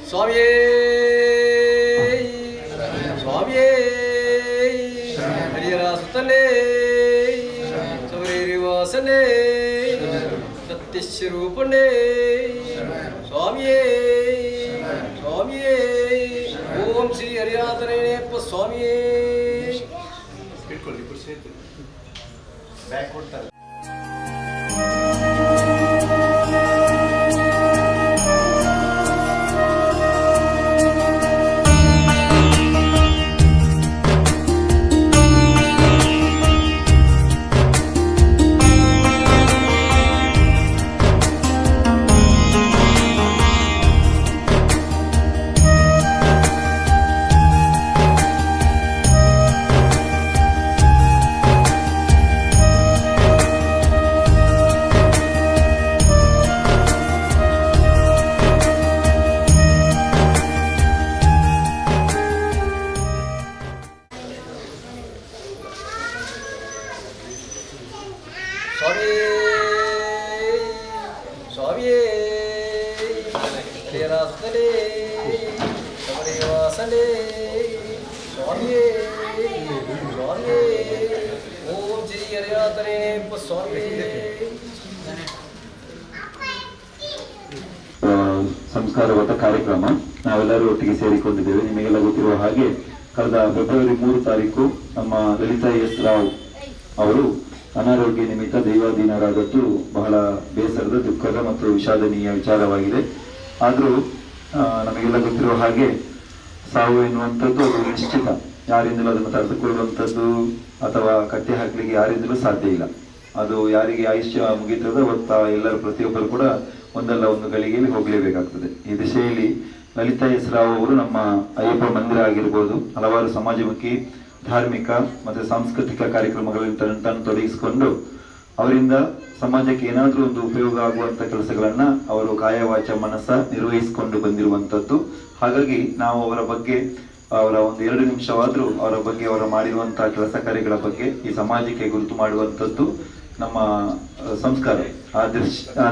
ಸ್ವಾಮಿಯೇ ಸ್ವಾಮಿಯೇ ಹರಿಹರ ಸುತನೇ ಸಬರಿವಾಸನೇ ಸತ್ಯಸ್ವರೂಪನೇ ಸ್ವಾಮಿಯೇ ಸ್ವಾಮಿಯೇ ಓಂ ಶ್ರೀ ಹರಿಹರಾತನೇಪ್ಪ ಸ್ವಾಮಿಯೇ. ಬ್ಯಾಕ್ ಕೊಡ್ತಾರೆ. ಸ್ವಾಮಿಯೇ ಸ್ವಾಮಿಯೇ ಹರಿಹರಾಸುತನೇ ಶಬರಿವಾಸನೇ ಸ್ವಾಮಿಯೇ ಸ್ವಾಮಿಯೇ ಓಂ ಶ್ರೀ ಹರಿಹರಾತನೇಪ್ಪ ಸ್ವಾಮಿಯೇ. ಸಂಸ್ಕಾರವಾದ ಕಾರ್ಯಕ್ರಮ ನಾವೆಲ್ಲರೂ ಒಟ್ಟಿಗೆ ಸೇರಿಕೊಂಡಿದ್ದೇವೆ. ನಿಮಗೆಲ್ಲ ಗೊತ್ತಿರುವ ಹಾಗೆ ಕಳೆದ ಫೆಬ್ರವರಿ 3 ತಾರೀಕು ನಮ್ಮ ಲಲಿತಾ ಎಸ್ ರಾವ್ ಅವರು ಅನಾರೋಗ್ಯ ನಿಮಿತ್ತ ದೈವಾಧೀನರಾದದ್ದು ಬಹಳ ಬೇಸರದ, ದುಃಖದ ಮತ್ತು ವಿಷಾದನೀಯ ವಿಚಾರವಾಗಿದೆ. ಆದರೂ ನಮಗೆಲ್ಲ ಗೊತ್ತಿರುವ ಹಾಗೆ ಸಾವು ಎನ್ನುವಂಥದ್ದು ಅದು ನಿಶ್ಚಿತ. ಯಾರಿಂದಲೂ ಅದನ್ನು ತಡೆದುಕೊಳ್ಳುವಂಥದ್ದು ಅಥವಾ ಕಟ್ಟಿ ಹಾಕಲಿಕ್ಕೆ ಯಾರಿಂದಲೂ ಸಾಧ್ಯ ಇಲ್ಲ. ಅದು ಯಾರಿಗೆ ಆಯುಷ್ಯ ಮುಗೀತದೋ ಅವತ್ತ ಎಲ್ಲರೂ ಪ್ರತಿಯೊಬ್ಬರು ಕೂಡ ಒಂದಲ್ಲ ಒಂದು ಗಳಿಗೆಯಲ್ಲಿ ಹೋಗಲೇಬೇಕಾಗ್ತದೆ. ಈ ದಿಶೆಯಲ್ಲಿ ಲಲಿತಾ ಎಸ್ ರಾವ್ ಅವರು ನಮ್ಮ ಅಯ್ಯಪ್ಪ ಮಂದಿರ ಆಗಿರ್ಬೋದು, ಹಲವಾರು ಸಮಾಜಮುಖಿ, ಧಾರ್ಮಿಕ ಮತ್ತು ಸಾಂಸ್ಕೃತಿಕ ಕಾರ್ಯಕ್ರಮಗಳಲ್ಲಿ ತನ್ನ ತಾನು ತೊಡಗಿಸಿಕೊಂಡು ಅವರಿಂದ ಸಮಾಜಕ್ಕೆ ಏನಾದರೂ ಒಂದು ಉಪಯೋಗ ಆಗುವಂಥ ಕೆಲಸಗಳನ್ನ ಅವರು ಕಾಯವಾಚ ಮನಸ್ಸ ನಿರ್ವಹಿಸಿಕೊಂಡು ಬಂದಿರುವಂಥದ್ದು. ಹಾಗಾಗಿ ನಾವು ಅವರ ಬಗ್ಗೆ, ಅವರ ಒಂದು 2 ನಿಮಿಷವಾದರೂ ಅವರ ಬಗ್ಗೆ, ಅವರ ಮಾಡಿರುವಂತಹ ಕೆಲಸ ಕಾರ್ಯಗಳ ಬಗ್ಗೆ ಈ ಸಮಾಜಕ್ಕೆ ಗುರುತು ಮಾಡುವಂಥದ್ದು ನಮ್ಮ ಸಂಸ್ಕಾರ. ಆ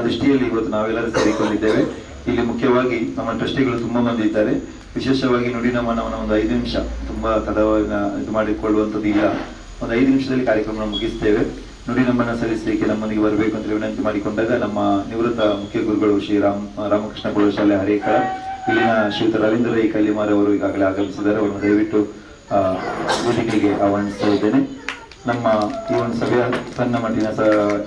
ದೃಷ್ಟಿಯಲ್ಲಿ ಇವತ್ತು ನಾವೆಲ್ಲರೂ ಸೇರಿಕೊಂಡಿದ್ದೇವೆ. ಇಲ್ಲಿ ಮುಖ್ಯವಾಗಿ ನಮ್ಮ ಟ್ರಸ್ಟಿಗಳು ತುಂಬಾ ಮಂದಿ ಇದ್ದಾರೆ. ವಿಶೇಷವಾಗಿ ನುಡಿನಮನವನ್ನ ಒಂದು 5 ನಿಮಿಷ, ತುಂಬಾ ತಡವನ್ನು ಇದು ಮಾಡಿಕೊಳ್ಳುವಂಥದ್ದು ಇಲ್ಲ, ಒಂದು 5 ನಿಮಿಷದಲ್ಲಿ ಕಾರ್ಯಕ್ರಮ ಮುಗಿಸ್ತೇವೆ. ನುಡಿನಮನ ಸಲ್ಲಿಸಲಿಕ್ಕೆ ನಮ್ಮೊಂದಿಗೆ ಬರಬೇಕು ಅಂತ ವಿನಂತಿ ಮಾಡಿಕೊಂಡಾಗ ನಮ್ಮ ನಿವೃತ್ತ ಮುಖ್ಯ ಗುರುಗಳು ಶ್ರೀ ರಾಮಕೃಷ್ಣ ಪ್ರೌಢಶಾಲೆ ಹರೇಕಳ ಇಲ್ಲಿನ ಶ್ರೀಯುತ ರವೀಂದ್ರ ರೈ ಕಲ್ಲಿಮಾರ್ ಅವರು ಈಗಾಗಲೇ ಆಗಮಿಸಿದ್ದಾರೆ. ಅವರನ್ನು ದಯವಿಟ್ಟು ವೇದಿಕೆಗೆ ಆಹ್ವಾನಿಸ್ತಾ ಇದ್ದೇನೆ. ನಮ್ಮ ಈ ಒಂದು ಸಭೆಯ ಸಣ್ಣ ಮಟ್ಟಿನ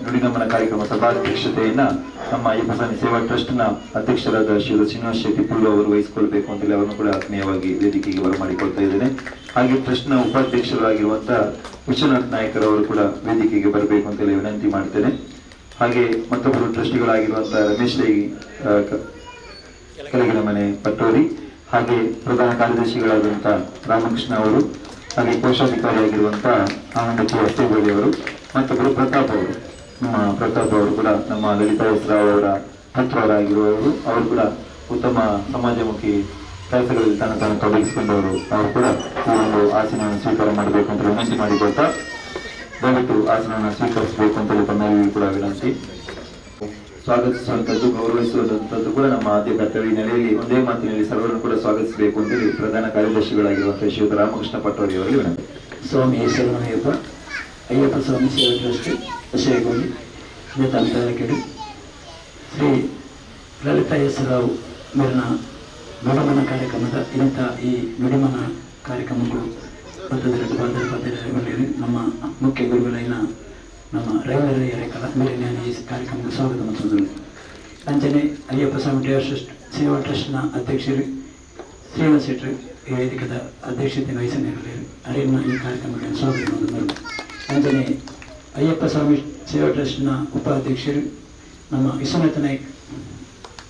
ನುಡಿನಮನ ಕಾರ್ಯಕ್ರಮ ಸಭಾಧ್ಯಕ್ಷತೆಯನ್ನ ನಮ್ಮ ಅಯ್ಯಪ್ಪ ಸ್ವಾಮಿ ಸೇವಾ ಟ್ರಸ್ಟ್ ನ ಅಧ್ಯಕ್ಷರಾದ ಶ್ರೀಯುತ ಶ್ರೀನಿವಾಸ ಶೆಟ್ಟಿ ಪುಲ್ಲು ಅವರು ವಹಿಸಿಕೊಳ್ಬೇಕು ಅಂತೇಳಿ ಅವರನ್ನು ಕೂಡ ಆತ್ಮೀಯವಾಗಿ ವೇದಿಕೆಗೆ ಬರಮಾಡಿಕೊಳ್ತಾ ಇದ್ದೇನೆ. ಹಾಗೆ ಟ್ರಸ್ಟ್ ನ ಉಪಾಧ್ಯಕ್ಷರಾಗಿರುವಂತಹ ವಿಶ್ವನಾಥ್ ನಾಯಕರವರು ಕೂಡ ವೇದಿಕೆಗೆ ಬರಬೇಕು ಅಂತೇಳಿ ವಿನಂತಿ ಮಾಡ್ತೇನೆ. ಹಾಗೆ ಮತ್ತೊಬ್ಬರು ಟ್ರಸ್ಟಿಗಳಾಗಿರುವಂತಹ ರಮೇಶ್ ರೈ ಕೆಳಗಿನ ಮನೆ ಪಟ್ಟೋರಿ, ಹಾಗೆ ಪ್ರಧಾನ ಕಾರ್ಯದರ್ಶಿಗಳಾದಂತಹ ರಾಮಕೃಷ್ಣ ಅವರು, ಹಾಗೆ ಕೋಶಾಧಿಕಾರಿಯಾಗಿರುವಂತಹ ಆನಂದ ಕೆ ಅಸ್ತೆಗೋಳಿ ಅವರು, ಮತ್ತೊಬ್ಬರು ಪ್ರತಾಪ್ ಅವರು. ನಮ್ಮ ಪ್ರತಾಪ್ ಅವರು ಕೂಡ ನಮ್ಮ ಲಲಿತಾ ಎಸ್ ರಾವ್ ಅವರ ಪತ್ರವರಾಗಿರುವವರು, ಅವರು ಕೂಡ ಉತ್ತಮ ಸಮಾಜಮುಖಿ ಕೆಲಸಗಳಲ್ಲಿ ತನ್ನ ತಾನು ತೊಡಗಿಸಿಕೊಂಡವರು. ಅವರು ಕೂಡ ಈ ಒಂದು ಆಸನವನ್ನು ಸ್ವೀಕಾರ ಮಾಡಬೇಕು ಅಂತ ವಿನಂತಿ ಮಾಡಿಕೊಳ್ತಾ ದಯವಿಟ್ಟು ಆಸನವನ್ನು ಸ್ವೀಕರಿಸಬೇಕು ಅಂತೇಳಿ ತಮ್ಮಲ್ಲಿ ಕೂಡ ವಿನಂತಿ. ಸ್ವಾಗತಿಸುವಂತದ್ದು, ಗೌರವಿಸುವಂತದ್ದು ಕೂಡ ನಮ್ಮ ಆದ್ಯ ಕರ್ತವ್ಯ. ನೆಲೆಯಲ್ಲಿ ಒಂದೇ ಮಾತಿನಲ್ಲಿ ಸರ್ವರನ್ನು ಕೂಡ ಸ್ವಾಗತಿಸಬೇಕು ಅಂತೇಳಿ ಪ್ರಧಾನ ಕಾರ್ಯದರ್ಶಿಗಳಾಗಿರುವಂತಹ ಶ್ರೀಯುತ ರಾಮಕೃಷ್ಣ ಪಟ್ಟೋರಿ ಅವರಲ್ಲಿ ವಿನಂತಿ. ಸ್ವಾಮಿ ಶರಣಯ್ಯಪ್ಪ, ಅಯ್ಯಪ್ಪ ಸ್ವಾಮಿ ಸೇವಾ ಟ್ರಸ್ಟ್ ಸೇವೆಗೋಳಿ ನೇತಾಂತರಕೆಡು ಶ್ರೀ ಲಲಿತಾ ಎಸ್ ರಾವ್ ಮೇಲಿನ ನುಡಿಮನ ಕಾರ್ಯಕ್ರಮದ ಇಂಥ ಈ ನುಡಿಮನ ಕಾರ್ಯಕ್ರಮಕ್ಕೂ ಪದ್ಧತಿ ನಮ್ಮ ಮುಖ್ಯ ಗುರುಗಳೈನ ನಮ್ಮ ರವೀಂದ್ರ ಎರೆಕಲ ಮೇಲಿನ ಈ ಕಾರ್ಯಕ್ರಮಕ್ಕೆ ಸ್ವಾಗತ ಮಾಡಿಸುವುದು. ಅಂಚನೆ ಅಯ್ಯಪ್ಪ ಸ್ವಾಮಿ ಟ್ರಸ್ಟ್ ಸೇವಾ ಟ್ರಸ್ಟ್ನ ಅಧ್ಯಕ್ಷರು ಶ್ರೀನಿವಾಸ ಶೆಟ್ಟರು ಈ ವೇದಿಕದ ಅಧ್ಯಕ್ಷತೆ ವಹಿಸಿರಲಿ ಅರಿಯನ್ನ ಈ ಕಾರ್ಯಕ್ರಮಕ್ಕೆ ಸ್ವಾಗತ ಮಾಡಿದರು. ಅಂಚನೆ ಅಯ್ಯಪ್ಪ ಸ್ವಾಮಿ ಸೇವಾ ಟ್ರಸ್ಟ್ನ ಉಪಾಧ್ಯಕ್ಷರು ನಮ್ಮ ವಿಶ್ವನಾಥ ನಾಯ್ಕ್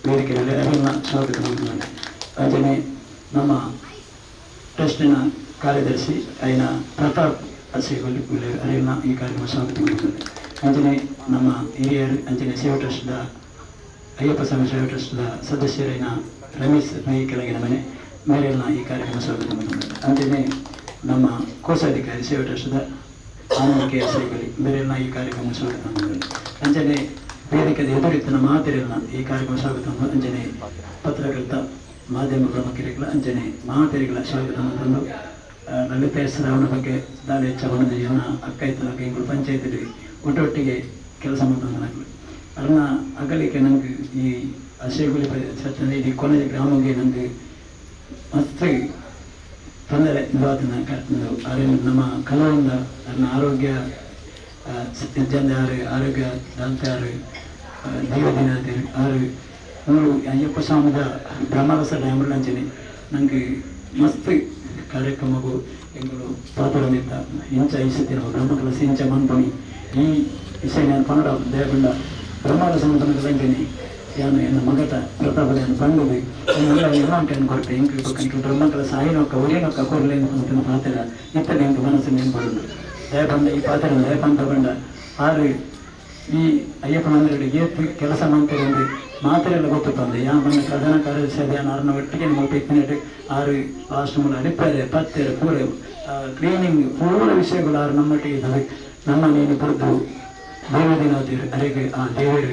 ವೇದಿಕೆಯಲ್ಲಿ ಅರಿಯನ್ನ ಸ್ವಾಗತ ಮಾಡಿದರು. ಅಂಚನೆ ನಮ್ಮ ಟ್ರಸ್ಟಿನ ಕಾರ್ಯದರ್ಶಿ అయిన ಪ್ರತಾಪ್ ಅಸಿಗೊಲ್ಲಿ ಅರಿಯನ್ನ ಈ ಕಾರ್ಯಕ್ರಮ ಸ್ವಾಗತ ಮಾಡಿದ್ದಾರೆ. ಅಂಚನೆ ನಮ್ಮ ಹಿರಿಯರು ಅಂಚನೆ ಸೇವಾ ಟ್ರಸ್ಟ್ದ ಅಯ್ಯಪ್ಪ ಸ್ವಾಮಿ ಸೇವಾ ಟ್ರಸ್ಟ್ದ ಸದಸ್ಯರೈನ ರಮೇಶ್ ರೈ ಕೆಳಗಿನ ಮನೆ ಮೇಲೆಲ್ಲ ಈ ಕಾರ್ಯಕ್ರಮ ಸ್ವಾಗತ ಮಾಡಿದ್ದಾರೆ. ಅಂಚನೆ ನಮ್ಮ ಕೋಶಾಧಿಕಾರಿ ಸೇವಾ ಟ್ರಸ್ಟ್ದ ಆನಂದ ಕೆ ಅಸೈಗೊಲ್ಲಿ ಮೇಲೆಲ್ಲ ಈ ಕಾರ್ಯಕ್ರಮ ಸ್ವಾಗತ ಮಾಡಿದ್ದಾರೆ. ಅಂಚನೆ ವೇದಿಕೆದ ಎದುರಿತ್ತನ ಮಾತಿರಲ್ಲ ಈ ಕಾರ್ಯಕ್ರಮ ಸ್ವಾಗತ. ಅಂಚನೆ ಪತ್ರಕರ್ತ ಮಾಧ್ಯಮ ಪ್ರಮುಖರಿಗಳ ಅಂಚನೆ ಮಾತೆರಿಗಳ ಸ್ವಾಗತ ಮಂತೊಂದು ಲಲಿತ ಎಸ್ ರಾವ್ನ ಬಗ್ಗೆ ದಾಳಿ ಹೆಚ್ಚ ಬಣ್ಣದ ಜನ ಅಕ್ಕ ಇತ್ತಲಕ್ಕ ಇಂಗುಳು ಪಂಚಾಯತ್ ಒಟ್ಟೊಟ್ಟಿಗೆ ಕೆಲಸ ಮಂತೊಂದು ಅರ್ನ ಅಗಲಿಕೆ ನಂಗೆ ಈ ಅಶೇಗುಲಿ ಸತ್ತಂದ್ರೆ ಇಡೀ ಕೊನೆಯ ಗ್ರಾಮಕ್ಕೆ ನಂಗೆ ಮಸ್ತ್ ತೊಂದರೆ ಇದಾತನ ಕರ್ತಂದು ಅರೆ ನಮ್ಮ ಕಲವಿಂದ ಅರ್ನ ಆರೋಗ್ಯ ಜನ ಆರು ಆರೋಗ್ಯ ದಾಂತಾರು ದೈವದಿನ ಆರು ಮೂರು ಅಯ್ಯಪ್ಪ ಸ್ವಾಮಿದ ಬ್ರಹ್ಮರಸ ಡ್ಯಾಮ್ರಂಚನೆ ನಂಗೆ ಮಸ್ತ್ ಕಾರ್ಯಕ್ರಮಗೂ ಎಂಗಳು ಪಾತ್ರನಿತ್ತ ಇಂಚ ಇಸತಿ ನಮ್ಮ ಬ್ರಹ್ಮಕಲಸ ಇಂಚ ಮನ್ಪಣಿ ಈ ವಿಷಯ ನಾನು ಪನ್ನಡ ದೇವಗೊಂಡ ಬ್ರಹ್ಮರಸ ಮಂತನಂಚನೆ ಯಾನು ಎನ್ನ ಮಗಟ ಪ್ರತಾಪದ ಪಂಡುದು ಎಲ್ಲ ಕೊರತೆ ಎಂಕ್ ಬ್ರಹ್ಮಕಲಸ ಆಯಿನೊಕ್ಕ ಒರಿಯನೊಕ್ಕ ಕೊರಲೇನು ಅಂತಿನ ಪಾತ್ರ ಇತ್ತನೆ ಎಂಕ್ ಮನಸ್ಸು ನೆನ್ಪಡುಂಡು ದಯಪಂಡ ಈ ಪಾತ್ರ ದಯಪಂತ ಬಂಡ ಆರು ಈ ಅಯ್ಯಪ್ಪ ಮಂದಿರಡು ಏತ್ ಕೆಲಸ ಮಾಡ್ತಾರೆ ಅಂದ್ರೆ ಮಾತ್ರೆಲ್ಲ ಗೊತ್ತುತ್ತಂದೆ ಯಾ ಮನೆ ಪ್ರಧಾನ ಕಾರ್ಯದರ್ಶಿ ಅದ ಆರನ ಒಟ್ಟಿಗೆ ಮುಲ್ಪ ಇತ್ತಿನಟ್ಟು ಆರು ಲಾಸ್ಟ್ ಮೂಲ ಅಡಿಪಾರೆ ಪತ್ತೆರೆ ಪೂರ ಕ್ಲೀನಿಂಗ್ ಪೂರ ವಿಷಯಗಳು ಆರು ನಮ್ಮೊಟ್ಟಿಗೆ ಇದ್ದது. ನಮ್ಮ ನೀನು ಬರೆದು ದೇವದಿನ ಅರೆಗೆ ಆ ದೇವರು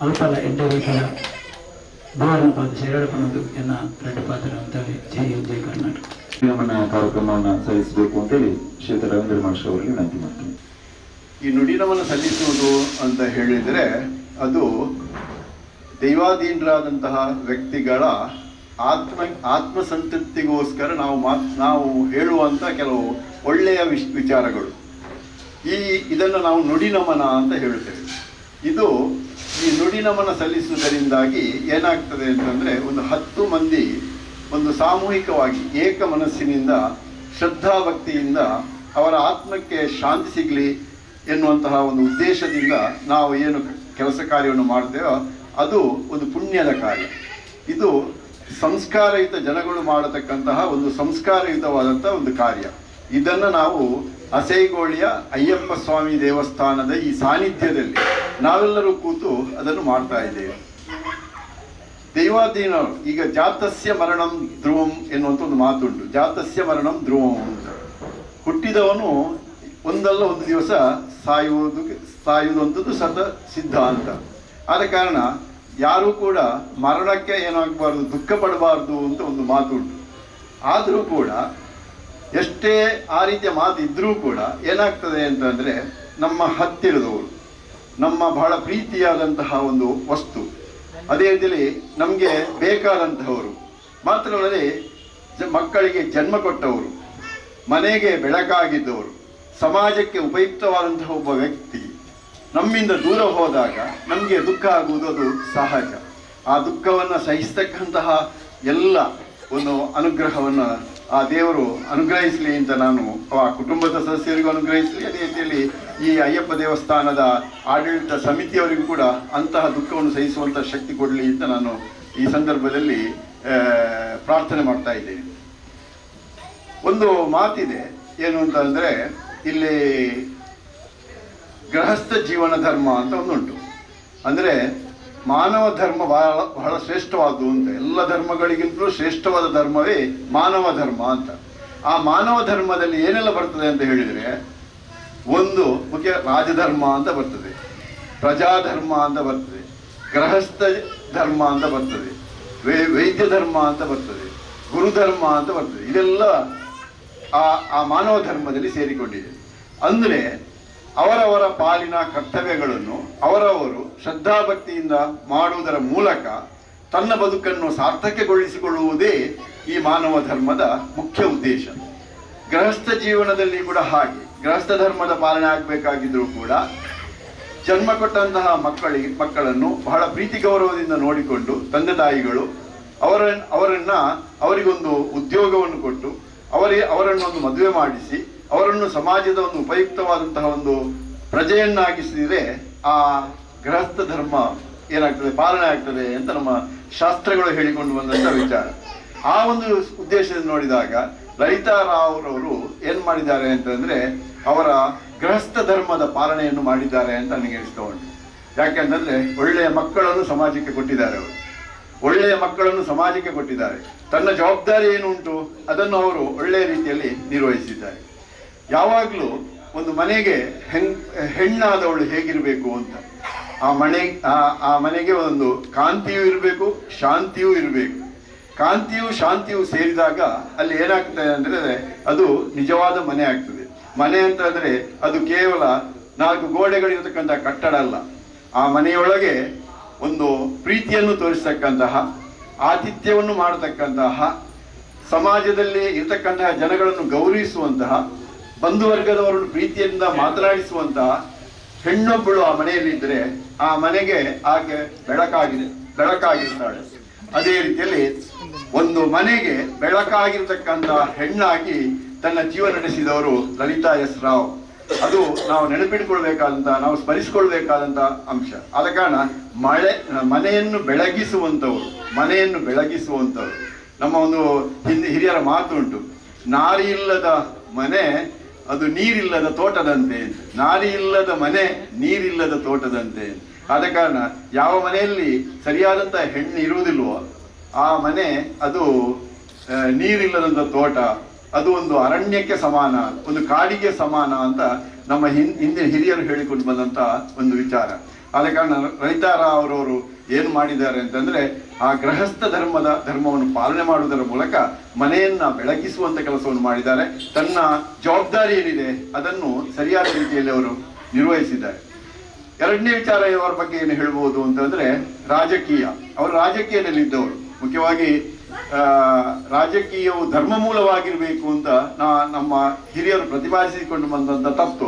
ಅಲ್ಪಲ ಎಡ್ಡೆ ರೀತಿಯ ದೇವರನ್ನ ಪಾದ ಶರಣಪಣದು ಎನ್ನ ರೆಡ್ಡು ಪಾತ್ರ ಅಂತೇಳಿ ಜೈ ಹಿಂದ್, ಜೈ ಕರ್ನಾಟಕ. ನಮ್ಮನ್ನ ಕಾರ್ಯಕ್ರಮವನ್ನು ಸಲ್ಲಿಸಬೇಕು ಅಂತೇಳಿ ಶ್ರೀಯುತ ರವೀಂದ್ರ ಮಾಸ್ಟರ್ ಅವರಿಗೆ ವಿನಂತಿ ಮಾಡ್ತೀನಿ. ಈ ನುಡಿನಮನ ಸಲ್ಲಿಸುವುದು ಅಂತ ಹೇಳಿದರೆ ಅದು ದೈವಾಧೀನರಾದಂತಹ ವ್ಯಕ್ತಿಗಳ ಆತ್ಮಸಂತೃಪ್ತಿಗೋಸ್ಕರ ನಾವು ಹೇಳುವಂಥ ಕೆಲವು ಒಳ್ಳೆಯ ವಿಚಾರಗಳು. ಇದನ್ನು ನಾವು ನುಡಿನಮನ ಅಂತ ಹೇಳುತ್ತೇವೆ. ಇದು ಈ ನುಡಿನಮನ ಸಲ್ಲಿಸುವುದರಿಂದಾಗಿ ಏನಾಗ್ತದೆ ಅಂತಂದರೆ ಒಂದು 10 ಮಂದಿ ಒಂದು ಸಾಮೂಹಿಕವಾಗಿ ಏಕ ಮನಸ್ಸಿನಿಂದ ಶ್ರದ್ಧಾಭಕ್ತಿಯಿಂದ ಅವರ ಆತ್ಮಕ್ಕೆ ಶಾಂತಿ ಸಿಗಲಿ ಎನ್ನುವಂತಹ ಒಂದು ಉದ್ದೇಶದಿಂದ ನಾವು ಏನು ಕೆಲಸ ಕಾರ್ಯವನ್ನು ಮಾಡ್ತೇವೋ ಅದು ಒಂದು ಪುಣ್ಯದ ಕಾರ್ಯ. ಇದು ಸಂಸ್ಕಾರಯುತ ಜನಗಳು ಮಾಡತಕ್ಕಂತಹ ಒಂದು ಸಂಸ್ಕಾರಯುತವಾದಂಥ ಒಂದು ಕಾರ್ಯ. ಇದನ್ನು ನಾವು ಅಸೈಗೋಳಿಯ ಅಯ್ಯಪ್ಪ ಸ್ವಾಮಿ ದೇವಸ್ಥಾನದ ಈ ಸಾನ್ನಿಧ್ಯದಲ್ಲಿ ನಾವೆಲ್ಲರೂ ಕೂತು ಅದನ್ನು ಮಾಡ್ತಾ ಇದ್ದೇವೆ. ದೈವಾಧೀನರು ಈಗ ಜಾತಸ್ಯ ಮರಣಂ ಧ್ರುವಂ ಎನ್ನುವಂಥ ಒಂದು ಮಾತುಂಟು. ಜಾತಸ್ಯ ಮರಣಂ ಧ್ರುವಂ ಅಂತ. ಹುಟ್ಟಿದವನು ಒಂದಲ್ಲ ಒಂದು ದಿವಸ ಸಾಯುವುದು ಸತ ಸಿದ್ಧ ಅಂತ. ಆದ ಕಾರಣ ಯಾರೂ ಕೂಡ ಮರಣಕ್ಕೆ ಏನಾಗಬಾರ್ದು, ದುಃಖ ಪಡಬಾರ್ದು ಅಂತ ಒಂದು ಮಾತುಂಟು. ಆದರೂ ಕೂಡ ಎಷ್ಟೇ ಆ ರೀತಿಯ ಮಾತು ಇದ್ದರೂ ಕೂಡ ಏನಾಗ್ತದೆ ಅಂತಂದರೆ ನಮ್ಮ ಹತ್ತಿರದವರು, ನಮ್ಮ ಬಹಳ ಪ್ರೀತಿಯಾದಂತಹ ಒಂದು ವಸ್ತು, ಅದೇ ರೀತಿಯಲ್ಲಿ ನಮಗೆ ಬೇಕಾದಂತಹವರು, ಮಾತ್ರವಲ್ಲದೆ ಮಕ್ಕಳಿಗೆ ಜನ್ಮ ಕೊಟ್ಟವರು, ಮನೆಗೆ ಬೆಳಕಾಗಿದ್ದವರು, ಸಮಾಜಕ್ಕೆ ಉಪಯುಕ್ತವಾದಂತಹ ಒಬ್ಬ ವ್ಯಕ್ತಿ ನಮ್ಮಿಂದ ದೂರ ಹೋದಾಗ ನಮಗೆ ದುಃಖ ಆಗುವುದು ಅದು ಸಹಜ. ಆ ದುಃಖವನ್ನು ಸಹಿಸ್ತಕ್ಕಂತಹ ಎಲ್ಲ ಒಂದು ಅನುಗ್ರಹವನ್ನು ಆ ದೇವರು ಅನುಗ್ರಹಿಸಲಿ ಅಂತ ನಾನು ಆ ಕುಟುಂಬದ ಸದಸ್ಯರಿಗೂ ಅನುಗ್ರಹಿಸಲಿ, ಅದೇ ರೀತಿಯಲ್ಲಿ ಈ ಅಯ್ಯಪ್ಪ ದೇವಸ್ಥಾನದ ಆಡಳಿತ ಸಮಿತಿಯವರಿಗೂ ಕೂಡ ಅಂತಹ ದುಃಖವನ್ನು ಸಹಿಸುವಂಥ ಶಕ್ತಿ ಕೊಡಲಿ ಅಂತ ನಾನು ಈ ಸಂದರ್ಭದಲ್ಲಿ ಪ್ರಾರ್ಥನೆ ಮಾಡ್ತಾ ಇದ್ದೇನೆ. ಒಂದು ಮಾತಿದೆ ಏನು ಅಂತಂದರೆ, ಇಲ್ಲಿ ಗೃಹಸ್ಥ ಜೀವನ ಧರ್ಮ ಅಂತ ಒಂದುಂಟು. ಅಂದರೆ ಮಾನವ ಧರ್ಮ ಬಹಳ ಬಹಳ ಶ್ರೇಷ್ಠವಾದ್ದು ಅಂತ, ಎಲ್ಲ ಧರ್ಮಗಳಿಗಿಂತಲೂ ಶ್ರೇಷ್ಠವಾದ ಧರ್ಮವೇ ಮಾನವ ಧರ್ಮ ಅಂತ. ಆ ಮಾನವ ಧರ್ಮದಲ್ಲಿ ಏನೆಲ್ಲ ಬರ್ತದೆ ಅಂತ ಹೇಳಿದರೆ, ಒಂದು ಮುಖ್ಯ ರಾಜಧರ್ಮ ಅಂತ ಬರ್ತದೆ, ಪ್ರಜಾಧರ್ಮ ಅಂತ ಬರ್ತದೆ, ಗೃಹಸ್ಥ ಧರ್ಮ ಅಂತ ಬರ್ತದೆ, ವೈದ್ಯ ಧರ್ಮ ಅಂತ ಬರ್ತದೆ, ಗುರುಧರ್ಮ ಅಂತ ಬರ್ತದೆ. ಇದೆಲ್ಲ ಆ ಆ ಮಾನವ ಧರ್ಮದಲ್ಲಿ ಸೇರಿಕೊಂಡಿದೆ. ಅಂದರೆ ಅವರವರ ಪಾಲಿನ ಕರ್ತವ್ಯಗಳನ್ನು ಅವರವರು ಶ್ರದ್ಧಾಭಕ್ತಿಯಿಂದ ಮಾಡುವುದರ ಮೂಲಕ ತನ್ನ ಬದುಕನ್ನು ಸಾರ್ಥಕ್ಯಗೊಳಿಸಿಕೊಳ್ಳುವುದೇ ಈ ಮಾನವ ಧರ್ಮದ ಮುಖ್ಯ ಉದ್ದೇಶ. ಗೃಹಸ್ಥ ಜೀವನದಲ್ಲಿ ಕೂಡ ಹಾಗೆ, ಗೃಹಸ್ಥ ಧರ್ಮದ ಪಾಲನೆ ಆಗಬೇಕಾಗಿದ್ರೂ ಕೂಡ ಜನ್ಮ ಕೊಟ್ಟಂತಹ ಮಕ್ಕಳನ್ನು ಬಹಳ ಪ್ರೀತಿ ಗೌರವದಿಂದ ನೋಡಿಕೊಂಡು ತಂದೆ ತಾಯಿಗಳು ಅವರನ್ನು ಅವರಿಗೊಂದು ಉದ್ಯೋಗವನ್ನು ಕೊಟ್ಟು ಅವರನ್ನು ಒಂದು ಮದುವೆ ಮಾಡಿಸಿ ಅವರನ್ನು ಸಮಾಜದ ಒಂದು ಉಪಯುಕ್ತವಾದಂತಹ ಒಂದು ಪ್ರಜೆಯನ್ನಾಗಿಸಿದರೆ ಆ ಗೃಹಸ್ಥ ಧರ್ಮ ಏನಾಗ್ತದೆ, ಪಾಲನೆ ಆಗ್ತದೆ ಅಂತ ನಮ್ಮ ಶಾಸ್ತ್ರಗಳು ಹೇಳಿಕೊಂಡು ಬಂದಂಥ ವಿಚಾರ. ಆ ಒಂದು ಉದ್ದೇಶದಿಂದ ನೋಡಿದಾಗ ಲಲಿತಾ ರಾವ್ರವರು ಏನು ಮಾಡಿದ್ದಾರೆ ಅಂತಂದರೆ ಅವರ ಗೃಹಸ್ಥ ಧರ್ಮದ ಪಾಲನೆಯನ್ನು ಮಾಡಿದ್ದಾರೆ ಅಂತ ನನಗೆ ಅನಿಸ್ತಾ ಉಂಟು. ಯಾಕೆಂತಂದರೆ ಒಳ್ಳೆಯ ಮಕ್ಕಳನ್ನು ಸಮಾಜಕ್ಕೆ ಕೊಟ್ಟಿದ್ದಾರೆ ಅವರು, ಒಳ್ಳೆಯ ಮಕ್ಕಳನ್ನು ಸಮಾಜಕ್ಕೆ ಕೊಟ್ಟಿದ್ದಾರೆ. ತನ್ನ ಜವಾಬ್ದಾರಿ ಏನು ಉಂಟು ಅದನ್ನು ಅವರು ಒಳ್ಳೆಯ ರೀತಿಯಲ್ಲಿ ನಿರ್ವಹಿಸಿದ್ದಾರೆ. ಯಾವಾಗಲೂ ಒಂದು ಮನೆಗೆ ಹೆಣ್ಣಾದವಳು ಹೇಗಿರಬೇಕು ಅಂತ, ಆ ಮನೆಗೆ ಒಂದು ಕಾಂತಿಯೂ ಇರಬೇಕು, ಶಾಂತಿಯೂ ಇರಬೇಕು. ಕಾಂತಿಯು ಶಾಂತಿಯು ಸೇರಿದಾಗ ಅಲ್ಲಿ ಏನಾಗ್ತದೆ ಅಂದರೆ ಅದು ನಿಜವಾದ ಮನೆ ಆಗ್ತದೆ. ಮನೆ ಅಂತಂದರೆ ಅದು ಕೇವಲ 4 ಗೋಡೆಗಳಿರತಕ್ಕಂಥ ಕಟ್ಟಡ ಅಲ್ಲ. ಆ ಮನೆಯೊಳಗೆ ಒಂದು ಪ್ರೀತಿಯನ್ನು ತೋರಿಸ್ತಕ್ಕಂತಹ, ಆತಿಥ್ಯವನ್ನು ಮಾಡತಕ್ಕಂತಹ, ಸಮಾಜದಲ್ಲಿ ಇರತಕ್ಕಂತಹ ಜನಗಳನ್ನು ಗೌರವಿಸುವಂತಹ, ಬಂಧುವರ್ಗದವರನ್ನು ಪ್ರೀತಿಯಿಂದ ಮಾತನಾಡಿಸುವಂತಹ ಹೆಣ್ಣೊಬ್ಬಳು ಆ ಮನೆಯಲ್ಲಿದ್ದರೆ ಆ ಮನೆಗೆ ಆಕೆ ಬೆಳಕಾಗಿರ್ತಾಳೆ. ಅದೇ ರೀತಿಯಲ್ಲಿ ಒಂದು ಮನೆಗೆ ಬೆಳಕಾಗಿರ್ತಕ್ಕಂಥ ಹೆಣ್ಣಾಗಿ ತನ್ನ ಜೀವನ ನಡೆಸಿದವರು ಲಲಿತಾ ಎಸ್ ರಾವ್. ಅದು ನಾವು ನೆನಪಿಟ್ಕೊಳ್ಬೇಕಾದಂಥ, ನಾವು ಸ್ಮರಿಸಿಕೊಳ್ಬೇಕಾದಂಥ ಅಂಶ. ಆದ ಕಾರಣ ಮನೆಯನ್ನು ಬೆಳಗಿಸುವಂಥವರು, ಮನೆಯನ್ನು ಬೆಳಗಿಸುವಂಥವ್ರು. ನಮ್ಮ ಒಂದು ಹಿರಿಯರ ಮಾತು ಉಂಟು, ನಾರಿ ಇಲ್ಲದ ಮನೆ ಅದು ನೀರಿಲ್ಲದ ತೋಟದಂತೆ, ನಾರಿ ಇಲ್ಲದ ಮನೆ ನೀರಿಲ್ಲದ ತೋಟದಂತೆ. ಆದ ಕಾರಣ ಯಾವ ಮನೆಯಲ್ಲಿ ಸರಿಯಾದಂಥ ಹೆಣ್ಣು ಇರುವುದಿಲ್ವೋ ಆ ಮನೆ ಅದು ನೀರಿಲ್ಲದಂಥ ತೋಟ, ಅದು ಒಂದು ಅರಣ್ಯಕ್ಕೆ ಸಮಾನ, ಒಂದು ಕಾಡಿಗೆ ಸಮಾನ ಅಂತ ನಮ್ಮ ಹಿಂದಿನ ಹಿರಿಯರು ಹೇಳಿಕೊಂಡು ಬಂದಂಥ ಒಂದು ವಿಚಾರ. ಆದ ಕಾರಣ ಲಲಿತಾ ರಾವ್ ಅವರವರು ಏನು ಮಾಡಿದ್ದಾರೆ ಅಂತಂದರೆ, ಆ ಗೃಹಸ್ಥ ಧರ್ಮವನ್ನು ಪಾಲನೆ ಮಾಡುವುದರ ಮೂಲಕ ಮನೆಯನ್ನು ಬೆಳಗಿಸುವಂಥ ಕೆಲಸವನ್ನು ಮಾಡಿದ್ದಾರೆ. ತನ್ನ ಜವಾಬ್ದಾರಿ ಏನಿದೆ ಅದನ್ನು ಸರಿಯಾದ ರೀತಿಯಲ್ಲಿ ಅವರು ನಿರ್ವಹಿಸಿದ್ದಾರೆ. ಎರಡನೇ ವಿಚಾರ ಅವರ ಬಗ್ಗೆ ಏನು ಹೇಳ್ಬೋದು ಅಂತಂದರೆ ರಾಜಕೀಯ. ಅವರು ರಾಜಕೀಯದಲ್ಲಿದ್ದವರು. ಮುಖ್ಯವಾಗಿ ರಾಜಕೀಯವು ಧರ್ಮ ಮೂಲವಾಗಿರಬೇಕು ಅಂತ ನಮ್ಮ ಹಿರಿಯರು ಪ್ರತಿಪಾದಿಸಿಕೊಂಡು ಬಂದಂಥ ತತ್ವ.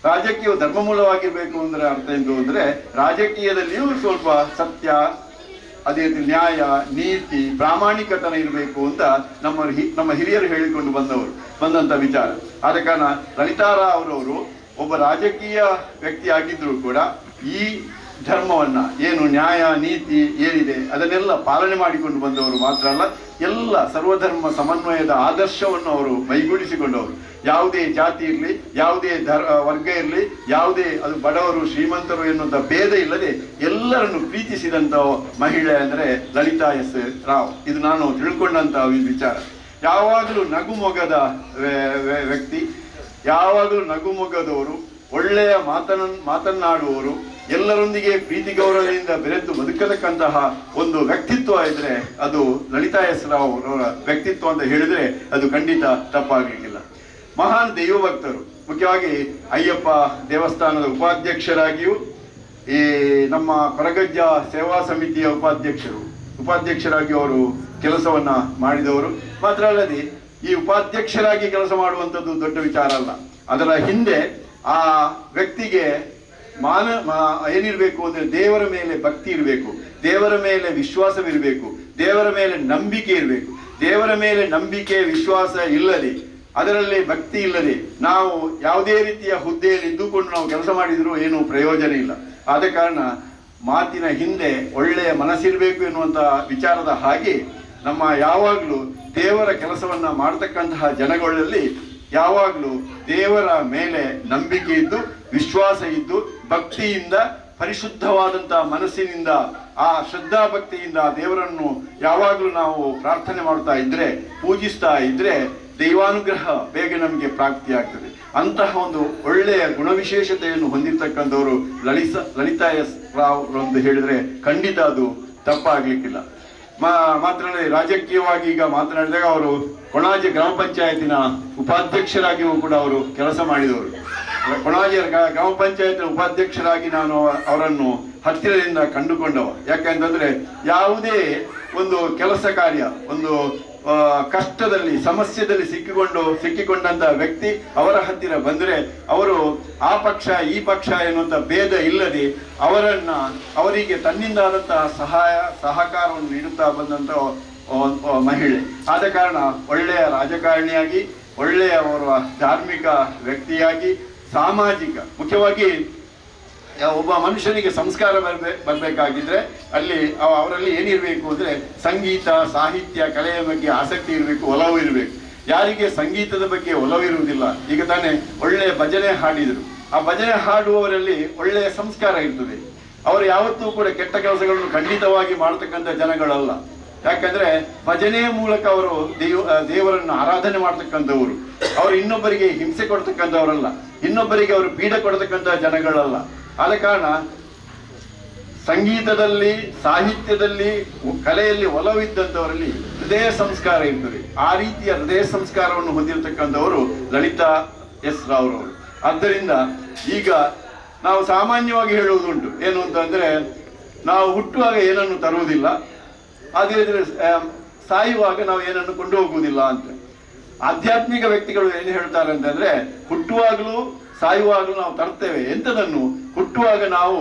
ರಾಜಕೀಯವು ಧರ್ಮ ಮೂಲವಾಗಿರಬೇಕು ಅಂದರೆ ಅರ್ಥ ಎಂದು ಅಂದರೆ ರಾಜಕೀಯದಲ್ಲಿಯೂ ಸ್ವಲ್ಪ ಸತ್ಯ, ಅದೇ ರೀತಿ ನ್ಯಾಯ, ನೀತಿ, ಪ್ರಾಮಾಣಿಕತನ ಇರಬೇಕು ಅಂತ ನಮ್ಮ ಹಿರಿಯರು ಹೇಳಿಕೊಂಡು ಬಂದಂಥ ವಿಚಾರ. ಆದ ಕಾರಣ ಲಲಿತಾ ರಾವ್ ಅವರವರು ಒಬ್ಬ ರಾಜಕೀಯ ವ್ಯಕ್ತಿಯಾಗಿದ್ದರೂ ಕೂಡ ಈ ಧರ್ಮವನ್ನು, ಏನು ನ್ಯಾಯ ನೀತಿ ಏನಿದೆ ಅದನ್ನೆಲ್ಲ ಪಾಲನೆ ಮಾಡಿಕೊಂಡು ಬಂದವರು ಮಾತ್ರ ಅಲ್ಲ, ಎಲ್ಲ ಸರ್ವಧರ್ಮ ಸಮನ್ವಯದ ಆದರ್ಶವನ್ನು ಅವರು ಮೈಗೂಡಿಸಿಕೊಂಡವರು. ಯಾವುದೇ ಜಾತಿ ಇರಲಿ, ಯಾವುದೇ ವರ್ಗ ಇರಲಿ, ಯಾವುದೇ ಅದು ಬಡವರು ಶ್ರೀಮಂತರು ಎನ್ನುವಂಥ ಭೇದ ಇಲ್ಲದೆ ಎಲ್ಲರನ್ನು ಪ್ರೀತಿಸಿದಂಥ ಮಹಿಳೆ ಅಂದರೆ ಲಲಿತಾ ಎಸ್ ರಾವ್. ಇದು ನಾನು ತಿಳ್ಕೊಂಡಂಥ ವಿಚಾರ. ಯಾವಾಗಲೂ ನಗುಮೊಗದ ವ್ಯಕ್ತಿ, ಯಾವಾಗಲೂ ನಗುಮೊಗದವರು, ಒಳ್ಳೆಯ ಮಾತನ್ನಾಡುವವರು, ಎಲ್ಲರೊಂದಿಗೆ ಪ್ರೀತಿ ಗೌರವದಿಂದ ಬೆರೆತು ಬದುಕತಕ್ಕಂತಹ ಒಂದು ವ್ಯಕ್ತಿತ್ವ ಇದ್ರೆ ಅದು ಲಲಿತಾ ಎಸ್ ರಾವ್ ಅವರ ವ್ಯಕ್ತಿತ್ವ ಅಂತ ಹೇಳಿದ್ರೆ ಅದು ಖಂಡಿತ ತಪ್ಪಾಗಲಿಕ್ಕಿಲ್ಲ. ಮಹಾನ್ ದೈವಭಕ್ತರು, ಮುಖ್ಯವಾಗಿ ಅಯ್ಯಪ್ಪ ದೇವಸ್ಥಾನದ ಉಪಾಧ್ಯಕ್ಷರಾಗಿಯೂ ಈ ನಮ್ಮ ಕೊರಗಜ್ಜ ಸೇವಾ ಸಮಿತಿಯ ಉಪಾಧ್ಯಕ್ಷರಾಗಿ ಅವರು ಕೆಲಸವನ್ನ ಮಾಡಿದವರು. ಮಾತ್ರ ಅಲ್ಲದೆ ಈ ಉಪಾಧ್ಯಕ್ಷರಾಗಿ ಕೆಲಸ ಮಾಡುವಂಥದ್ದು ದೊಡ್ಡ ವಿಚಾರ ಅಲ್ಲ. ಅದರ ಹಿಂದೆ ಆ ವ್ಯಕ್ತಿಗೆ ಏನಿರಬೇಕು ಅಂದರೆ ದೇವರ ಮೇಲೆ ಭಕ್ತಿ ಇರಬೇಕು, ದೇವರ ಮೇಲೆ ವಿಶ್ವಾಸವಿರಬೇಕು, ದೇವರ ಮೇಲೆ ನಂಬಿಕೆ ಇರಬೇಕು. ದೇವರ ಮೇಲೆ ನಂಬಿಕೆ ವಿಶ್ವಾಸ ಇಲ್ಲದೆ, ಅದರಲ್ಲಿ ಭಕ್ತಿ ಇಲ್ಲದೆ ನಾವು ಯಾವುದೇ ರೀತಿಯ ಹುದ್ದೆಯಲ್ಲಿ ಇದ್ದುಕೊಂಡು ನಾವು ಕೆಲಸ ಮಾಡಿದರೂ ಏನೂ ಪ್ರಯೋಜನ ಇಲ್ಲ. ಆದ ಕಾರಣ ಮಾತಿನ ಹಿಂದೆ ಒಳ್ಳೆಯ ಮನಸ್ಸಿರಬೇಕು ಎನ್ನುವಂಥ ವಿಚಾರದ ಹಾಗೆ ನಮ್ಮ ಯಾವಾಗಲೂ ದೇವರ ಕೆಲಸವನ್ನು ಮಾಡತಕ್ಕಂತಹ ಜನಗಳಲ್ಲಿ ಯಾವಾಗಲೂ ದೇವರ ಮೇಲೆ ನಂಬಿಕೆ ಇದ್ದು, ವಿಶ್ವಾಸ ಇದ್ದು, ಭಕ್ತಿಯಿಂದ, ಪರಿಶುದ್ಧವಾದಂಥ ಮನಸ್ಸಿನಿಂದ, ಆ ಶ್ರದ್ಧಾ ಭಕ್ತಿಯಿಂದ ದೇವರನ್ನು ಯಾವಾಗಲೂ ನಾವು ಪ್ರಾರ್ಥನೆ ಮಾಡ್ತಾ ಇದ್ದರೆ, ಪೂಜಿಸ್ತಾ ಇದ್ದರೆ ದೈವಾನುಗ್ರಹ ಬೇಗ ನಮಗೆ ಪ್ರಾಪ್ತಿಯಾಗ್ತದೆ. ಅಂತಹ ಒಂದು ಒಳ್ಳೆಯ ಗುಣವಿಶೇಷತೆಯನ್ನು ಹೊಂದಿರತಕ್ಕಂಥವರು ಲಲಿತಾ ಎಸ್ ರಾವ್ ಅಂತ ಹೇಳಿದರೆ ಖಂಡಿತ ಅದು ತಪ್ಪಾಗಲಿಕ್ಕಿಲ್ಲ. ಮಾತ್ರ ರಾಜಕೀಯವಾಗಿ ಈಗ ಮಾತನಾಡಿದಾಗ ಅವರು ಕೊಣಾಜೆ ಗ್ರಾಮ ಪಂಚಾಯತಿನ ಉಪಾಧ್ಯಕ್ಷರಾಗಿಯೂ ಕೂಡ ಅವರು ಕೆಲಸ ಮಾಡಿದವರು. ಕೊಣಾಜೆ ಗ್ರಾಮ ಪಂಚಾಯತಿನ ಉಪಾಧ್ಯಕ್ಷರಾಗಿ ನಾನು ಅವರನ್ನು ಹತ್ತಿರದಿಂದ ಕಂಡುಕೊಂಡವ. ಯಾಕೆಂತಂದರೆ ಯಾವುದೇ ಒಂದು ಕೆಲಸ ಕಾರ್ಯ, ಒಂದು ಕಷ್ಟದಲ್ಲಿ ಸಮಸ್ಯೆದಲ್ಲಿ ಸಿಕ್ಕಿಕೊಂಡಂಥ ವ್ಯಕ್ತಿ ಅವರ ಹತ್ತಿರ ಬಂದರೆ ಅವರು ಆ ಪಕ್ಷ ಈ ಪಕ್ಷ ಎನ್ನುವಂಥ ಭೇದ ಇಲ್ಲದೆ ಅವರಿಗೆ ತನ್ನಿಂದಾದಂತಹ ಸಹಾಯ ಸಹಕಾರವನ್ನು ನೀಡುತ್ತಾ ಬಂದಂಥ ಮಹಿಳೆ. ಆದ ಕಾರಣ ಒಳ್ಳೆಯ ರಾಜಕಾರಣಿಯಾಗಿ, ಒಳ್ಳೆಯ ಅವರ ಧಾರ್ಮಿಕ ವ್ಯಕ್ತಿಯಾಗಿ, ಸಾಮಾಜಿಕ, ಮುಖ್ಯವಾಗಿ ಒಬ್ಬ ಮನುಷ್ಯನಿಗೆ ಸಂಸ್ಕಾರ ಬರಬೇಕಾಗಿದ್ದರೆ ಅಲ್ಲಿ ಅವರಲ್ಲಿ ಏನಿರಬೇಕು ಅಂದರೆ ಸಂಗೀತ, ಸಾಹಿತ್ಯ, ಕಲೆಯ ಬಗ್ಗೆ ಆಸಕ್ತಿ ಇರಬೇಕು, ಒಲವು ಇರಬೇಕು. ಯಾರಿಗೆ ಸಂಗೀತದ ಬಗ್ಗೆ ಒಲವಿರುವುದಿಲ್ಲ, ಈಗ ತಾನೇ ಒಳ್ಳೆಯ ಭಜನೆ ಹಾಡಿದರು, ಆ ಭಜನೆ ಹಾಡುವವರಲ್ಲಿ ಒಳ್ಳೆಯ ಸಂಸ್ಕಾರ ಇರ್ತದೆ. ಅವರು ಯಾವತ್ತೂ ಕೂಡ ಕೆಟ್ಟ ಕೆಲಸಗಳನ್ನು ಖಂಡಿತವಾಗಿ ಮಾಡತಕ್ಕಂಥ ಜನಗಳಲ್ಲ. ಯಾಕಂದರೆ ಭಜನೆಯ ಮೂಲಕ ಅವರು ದೇವರನ್ನು ಆರಾಧನೆ ಮಾಡ್ತಕ್ಕಂಥವರು. ಅವರು ಇನ್ನೊಬ್ಬರಿಗೆ ಹಿಂಸೆ ಕೊಡ್ತಕ್ಕಂಥವರಲ್ಲ, ಇನ್ನೊಬ್ಬರಿಗೆ ಅವರು ಪೀಡೆ ಕೊಡ್ತಕ್ಕಂಥ ಜನಗಳಲ್ಲ. ಆದ ಕಾರಣ ಸಂಗೀತದಲ್ಲಿ, ಸಾಹಿತ್ಯದಲ್ಲಿ, ಕಲೆಯಲ್ಲಿ ಒಲವಿದ್ದಂಥವರಲ್ಲಿ ಹೃದಯ ಸಂಸ್ಕಾರ ಇರ್ತದೆ. ಆ ರೀತಿಯ ಹೃದಯ ಸಂಸ್ಕಾರವನ್ನು ಹೊಂದಿರತಕ್ಕಂಥವರು ಲಲಿತಾ ಎಸ್ ರಾವ್ರವರು. ಆದ್ದರಿಂದ ಈಗ ನಾವು ಸಾಮಾನ್ಯವಾಗಿ ಹೇಳುವುದುಂಟು, ಏನು ಅಂತಂದರೆ ನಾವು ಹುಟ್ಟುವಾಗ ಏನನ್ನು ತರುವುದಿಲ್ಲ, ಅದೇ ಸಾಯುವಾಗ ನಾವು ಏನನ್ನು ಕೊಂಡು ಹೋಗುವುದಿಲ್ಲ ಅಂತ. ಆಧ್ಯಾತ್ಮಿಕ ವ್ಯಕ್ತಿಗಳು ಏನು ಹೇಳ್ತಾರೆ ಅಂತಂದ್ರೆ, ಹುಟ್ಟುವಾಗಲೂ ಸಾಯುವಾಗಲೂ ನಾವು ತರ್ತೇವೆ. ಎಂಥದನ್ನು? ಹುಟ್ಟುವಾಗ ನಾವು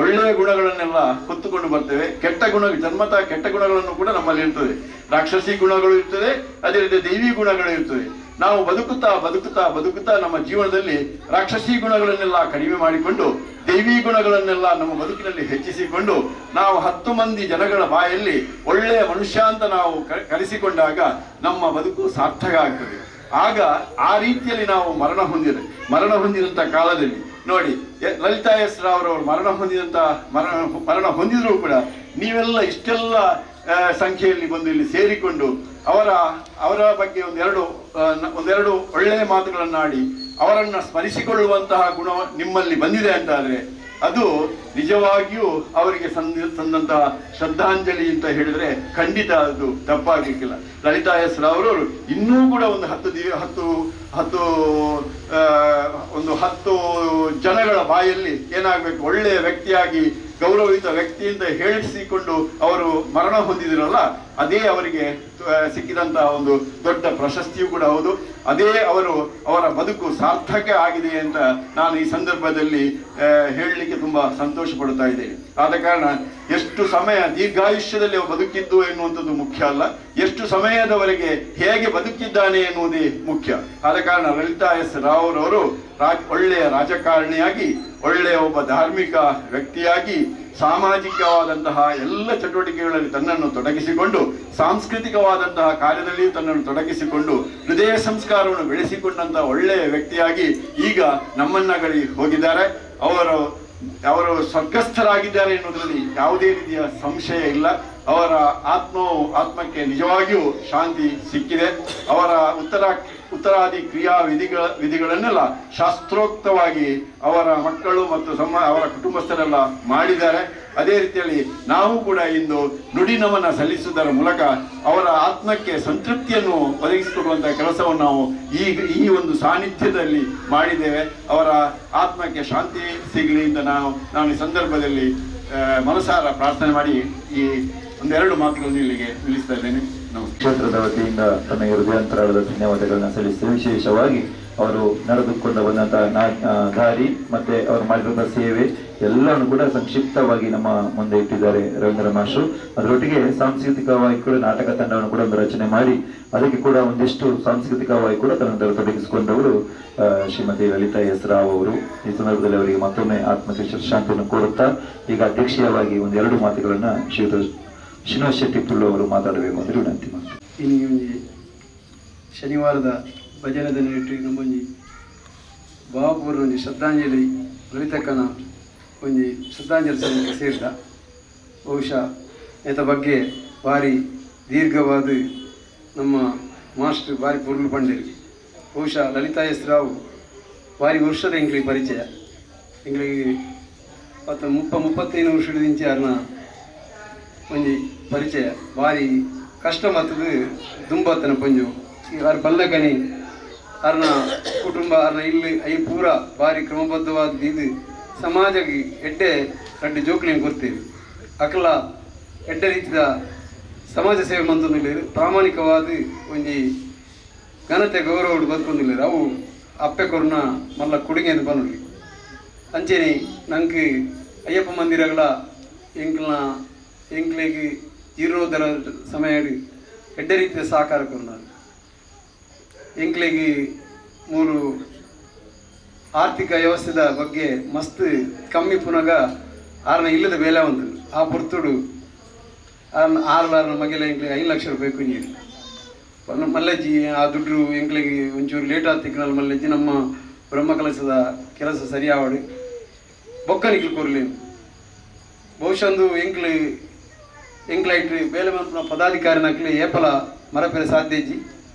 ಒಳ್ಳೆಯ ಗುಣಗಳನ್ನೆಲ್ಲ ಹೊತ್ತುಕೊಂಡು ಬರ್ತೇವೆ. ಕೆಟ್ಟ ಗುಣ, ಜನ್ಮತಃ ಕೆಟ್ಟ ಗುಣಗಳನ್ನು ಕೂಡ ನಮ್ಮಲ್ಲಿ ಇರ್ತದೆ. ರಾಕ್ಷಸಿ ಗುಣಗಳು ಇರ್ತದೆ, ಅದೇ ರೀತಿ ದೈವಿ ಗುಣಗಳು ಇರ್ತದೆ. ನಾವು ಬದುಕುತ್ತಾ ಬದುಕುತ್ತಾ ಬದುಕುತ್ತಾ ನಮ್ಮ ಜೀವನದಲ್ಲಿ ರಾಕ್ಷಸಿ ಗುಣಗಳನ್ನೆಲ್ಲ ಕಡಿಮೆ ಮಾಡಿಕೊಂಡು ದೈವಿ ಗುಣಗಳನ್ನೆಲ್ಲ ನಮ್ಮ ಬದುಕಿನಲ್ಲಿ ಹೆಚ್ಚಿಸಿಕೊಂಡು ನಾವು 10 ಮಂದಿ ಜನಗಳ ಬಾಯಲ್ಲಿ ಒಳ್ಳೆಯ ಮನುಷ್ಯ ಅಂತ ನಾವು ಕರೆಸಿಕೊಂಡಾಗ ನಮ್ಮ ಬದುಕು ಸಾರ್ಥಕ ಆಗ್ತದೆ. ಆಗ ಆ ರೀತಿಯಲ್ಲಿ ನಾವು ಮರಣ ಹೊಂದಿದಂಥ ಕಾಲದಲ್ಲಿ ನೋಡಿ, ಲಲಿತಾ ಎಸ್ ರಾವ್ರವರು ಮರಣ ಹೊಂದಿದರೂ ಕೂಡ ನೀವೆಲ್ಲ ಇಷ್ಟೆಲ್ಲ ಸಂಖ್ಯೆಯಲ್ಲಿ ಬಂದು ಇಲ್ಲಿ ಸೇರಿಕೊಂಡು ಅವರ ಬಗ್ಗೆ ಒಂದೆರಡು ಒಳ್ಳೆಯ ಮಾತುಗಳನ್ನಾಡಿ ಅವರನ್ನು ಸ್ಮರಿಸಿಕೊಳ್ಳುವಂತಹ ಗುಣ ನಿಮ್ಮಲ್ಲಿ ಬಂದಿದೆ ಅಂತಾದರೆ ಅದು ನಿಜವಾಗಿಯೂ ಅವರಿಗೆ ಸಂದಂತಹ ಶ್ರದ್ಧಾಂಜಲಿ ಅಂತ ಹೇಳಿದರೆ ಖಂಡಿತ ಅದು ತಪ್ಪಾಗಲಿಕ್ಕಿಲ್ಲ. ಲಲಿತಾ ಎಸ್ ರಾವ್ರವರು ಇನ್ನೂ ಕೂಡ ಒಂದು 10 ಜನಗಳ ಬಾಯಲ್ಲಿ ಏನಾಗಬೇಕು, ಒಳ್ಳೆಯ ವ್ಯಕ್ತಿಯಾಗಿ ಗೌರವಿತ ವ್ಯಕ್ತಿ ಅಂತ ಹೇಳಿಸಿಕೊಂಡು ಅವರು ಮರಣ ಹೊಂದಿದಿರಲ್ಲ, ಅದೇ ಅವರಿಗೆ ಸಿಕ್ಕಿದಂತಹ ಒಂದು ದೊಡ್ಡ ಪ್ರಶಸ್ತಿಯೂ ಕೂಡ ಹೌದು. ಅದೇ ಅವರ ಬದುಕು ಸಾರ್ಥಕ ಆಗಿದೆ ಅಂತ ನಾನು ಈ ಸಂದರ್ಭದಲ್ಲಿ ಹೇಳಲಿಕ್ಕೆ ತುಂಬ ಸಂತೋಷ ಪಡುತ್ತಾ ಇದ್ದೇನೆ. ಆದ ಕಾರಣ ಎಷ್ಟು ಸಮಯ ದೀರ್ಘಾಯುಷ್ಯದಲ್ಲಿ ಬದುಕಿದ್ದು ಎನ್ನುವಂಥದ್ದು ಮುಖ್ಯ ಅಲ್ಲ, ಎಷ್ಟು ಸಮಯದವರೆಗೆ ಹೇಗೆ ಬದುಕಿದ್ದಾನೆ ಎನ್ನುವುದೇ ಮುಖ್ಯ. ಆದ ಕಾರಣ ಲಲಿತಾ ಎಸ್ ರಾವ್ರವರು ಒಳ್ಳೆಯ ರಾಜಕಾರಣಿಯಾಗಿ, ಒಳ್ಳೆಯ ಒಬ್ಬ ಧಾರ್ಮಿಕ ವ್ಯಕ್ತಿಯಾಗಿ, ಸಾಮಾಜಿಕವಾದಂತಹ ಎಲ್ಲ ಚಟುವಟಿಕೆಗಳಲ್ಲಿ ತನ್ನನ್ನು ತೊಡಗಿಸಿಕೊಂಡು, ಸಾಂಸ್ಕೃತಿಕವಾದಂತಹ ಕಾರ್ಯದಲ್ಲಿಯೂ ತನ್ನನ್ನು ತೊಡಗಿಸಿಕೊಂಡು, ಹೃದಯ ಸಂಸ್ಕಾರವನ್ನು ಬೆಳೆಸಿಕೊಂಡಂತಹ ಒಳ್ಳೆಯ ವ್ಯಕ್ತಿಯಾಗಿ ಈಗ ನಮ್ಮನ್ನಗಳಿ ಹೋಗಿದ್ದಾರೆ. ಅವರು ಸ್ವರ್ಗಸ್ಥರಾಗಿದ್ದಾರೆ ಎನ್ನುವುದರಲ್ಲಿ ಯಾವುದೇ ರೀತಿಯ ಸಂಶಯ ಇಲ್ಲ. ಅವರ ಆತ್ಮಕ್ಕೆ ನಿಜವಾಗಿಯೂ ಶಾಂತಿ ಸಿಕ್ಕಿದೆ. ಅವರ ಉತ್ತರಾದಿ ಕ್ರಿಯಾ ವಿಧಿಗಳನ್ನೆಲ್ಲ ಶಾಸ್ತ್ರೋಕ್ತವಾಗಿ ಅವರ ಮಕ್ಕಳು ಮತ್ತು ಅವರ ಕುಟುಂಬಸ್ಥರೆಲ್ಲ ಮಾಡಿದ್ದಾರೆ. ಅದೇ ರೀತಿಯಲ್ಲಿ ನಾವು ಕೂಡ ಇಂದು ನುಡಿ ನಮನ ಸಲ್ಲಿಸುವುದರ ಮೂಲಕ ಅವರ ಆತ್ಮಕ್ಕೆ ಸಂತೃಪ್ತಿಯನ್ನು ಒದಗಿಸಿಕೊಡುವಂಥ ಕೆಲಸವನ್ನು ನಾವು ಈ ಒಂದು ಸಾನ್ನಿಧ್ಯದಲ್ಲಿ ಮಾಡಿದ್ದೇವೆ. ಅವರ ಆತ್ಮಕ್ಕೆ ಶಾಂತಿ ಸಿಗಲಿ ಅಂತ ನಾನು ಈ ಸಂದರ್ಭದಲ್ಲಿ ಮನಸಾರ ಪ್ರಾರ್ಥನೆ ಮಾಡಿ ಈ ಒಂದೆರಡು ಮಾತುಗಳನ್ನು ಇಲ್ಲಿಗೆ ನಿಲ್ಲಿಸ್ತಾ ಇದ್ದೇನೆ. ನಮಸ್ಕಾರ. ಕ್ಷೇತ್ರದ ವತಿಯಿಂದ ತಮಗೆ ಹೃದಯಾಂತರಾಳದ ಧನ್ಯವಾದಗಳನ್ನ ಸಲ್ಲಿಸ್ತೇವೆ. ವಿಶೇಷವಾಗಿ ಅವರು ನಡೆದುಕೊಂಡು ಬಂದಂತಹ ದಾರಿ ಮತ್ತೆ ಅವರು ಮಾಡಿದಂತಹ ಸೇವೆ ಎಲ್ಲವನ್ನು ಕೂಡ ಸಂಕ್ಷಿಪ್ತವಾಗಿ ನಮ್ಮ ಮುಂದೆ ಇಟ್ಟಿದ್ದಾರೆ ರವೀಂದ್ರ ಮಾಸ್ಟ್ರು. ಅದರೊಟ್ಟಿಗೆ ಸಾಂಸ್ಕೃತಿಕವಾಗಿ ಕೂಡ ನಾಟಕ ತಂಡವನ್ನು ಕೂಡ ಒಂದು ರಚನೆ ಮಾಡಿ ಅದಕ್ಕೆ ಕೂಡ ಒಂದಿಷ್ಟು ಸಾಂಸ್ಕೃತಿಕವಾಗಿ ಕೂಡ ತನ್ನನ್ನು ತೊಡಗಿಸಿಕೊಂಡವರು ಶ್ರೀಮತಿ ಲಲಿತಾ ಎಸ್ ರಾವ್ ಅವರು. ಈ ಸಂದರ್ಭದಲ್ಲಿ ಅವರಿಗೆ ಮತ್ತೊಮ್ಮೆ ಆತ್ಮಕ್ಕೆ ಶಾಂತಿಯನ್ನು ಕೋರುತ್ತಾ ಈಗ ಅಧ್ಯಕ್ಷೀಯವಾಗಿ ಒಂದೆರಡು ಮಾತುಗಳನ್ನ ಶ್ರೀಯುತ ಶ್ರೀನಿವಾಸ ಶೆಟ್ಟಿ ಪುಲ್ಲು ಅವರು ಮಾತಾಡಬೇಕು ಅಂತ ವಿನಂತಿ ಮಾಡ್ತಾರೆ. ಇನ್ನು ಶನಿವಾರದ ಭಜನದ ನೆಟ್ಟು ನಮ್ಮೊಂಜಿ ಭಾವಪೂರ್ಣ ಒಂಜಿ ಶ್ರದ್ಧಾಂಜಲಿ ಲಲಿತಕ್ಕನ ಒಂಜಿ ಶ್ರದ್ಧಾಂಜಲಿ ಸಭೆಗೆ ಸೇರಿದ ಬಹುಶಃ ಏತ ಬಗ್ಗೆ ಭಾರಿ ದೀರ್ಘವಾದ ನಮ್ಮ ಮಾಸ್ಟರ್ ಭಾರಿ ಪೊರ್ಲು ಪಂಡಿರು. ಬಹುಶಃ ಲಲಿತಾ ಎಸ್ ರಾವ್ ಭಾರಿ ವರ್ಷದ ಎಂಗ್ಲಿಗೆ ಪರಿಚಯ, ಎಂಗ್ಲಿಗೆ 35 ವರ್ಷದಿಂಚ ಅರ್ನ ಒಂಜಿ ಪರಿಚಯ. ಭಾರಿ ಕಷ್ಟ ಮತ್ತದು ದುಂಬತ್ತನ ಪಂಜು ಆರ್ ಬಲ್ಲಗಣಿ ಅರ್ನ ಕುಟುಂಬ ಅರ್ನ ಇಲ್ಲಿ I ಪೂರ ಭಾರಿ ಕ್ರಮಬದ್ಧವಾದ ಇದು ಸಮಾಜಕ್ಕೆ ಎಡ್ಡೆ ರಡ್ಡು ಜೋಕ್ಲಿಂಗ್ ಕೊಡ್ತೀವಿ. ಅಕಲ ಎಡ್ಡೆ ರೀತಿಯ ಸಮಾಜ ಸೇವೆ ಮಂತೊಂದಿಲ್ಲ, ಪ್ರಾಮಾಣಿಕವಾದ ಒಂಜಿ ಘನತೆ ಗೌರವ ಬದುಕೊಂದಿಲ್ಲ. ಅವು ಅಪ್ಪೆ ಕೊರ್ನ ಮಲ್ಲ ಕೊಡುಗೆ ಅಂತ ಬನ್ನುಲಿ. ಅಂಚೆನೆ ನಂಗೆ ಅಯ್ಯಪ್ಪ ಮಂದಿರಗಳ ಎಂಕ್ಲನ ಎಂಕ್ಲೆಗ್ ಜೀರ್ಣೋದ್ಧಾರ ಸಮಯ ಎಡ್ಡೆ ರೀತಿಯ ಸಹಕಾರ ಕೊರ್ನಾರು. ಎಂಕ್ಲೆಗ್ ಮೂರು ಆರ್ಥಿಕ ವ್ಯವಸ್ಥೆದ ಬಗ್ಗೆ ಮಸ್ತ್ ಕಮ್ಮಿ ಪುನಗ ಆರನ ಇಲ್ಲದ ಬೇಲೆ ಒಂದು ಆ ಪೊರ್ತುಡು ಆರ್ಲಾರ್ನ ಮಗಿಲ ಎಂಕ್ಲೆಗ್ 5 ಲಕ್ಷ ರೂಪಾಯಿ ಕುಂಜಿರು ಮಲ್ಲಜ್ಜಿ. ಆ ದುಡ್ಡು ಎಂಕ್ಲೆಗ್ ಒಂಚೂರು ಲೇಟ್ ಆತಿಕ್ನಲ್ ಮಲ್ಲಜ್ಜಿ ನಮ್ಮ ಬ್ರಹ್ಮ ಕಲಸದ ಕೆಲಸ ಸರಿಯಾವಡು ಬೊಕ್ಕನಿಕ್ಲು ಕೊರ್ಲೇನು. ಬಹುಶಃ ಒಂದು ಎಂಕ್ಲು ಎಂಕ್ಲೈಟ್ ಬೇಲೆ ಮನ್ಪುನ ಪದಾಧಿಕಾರಿನಕ್ಲೆ ಏಪಲ ಮರಪೆರೆ ಸಾಧ್ಯಜ್ಜಿ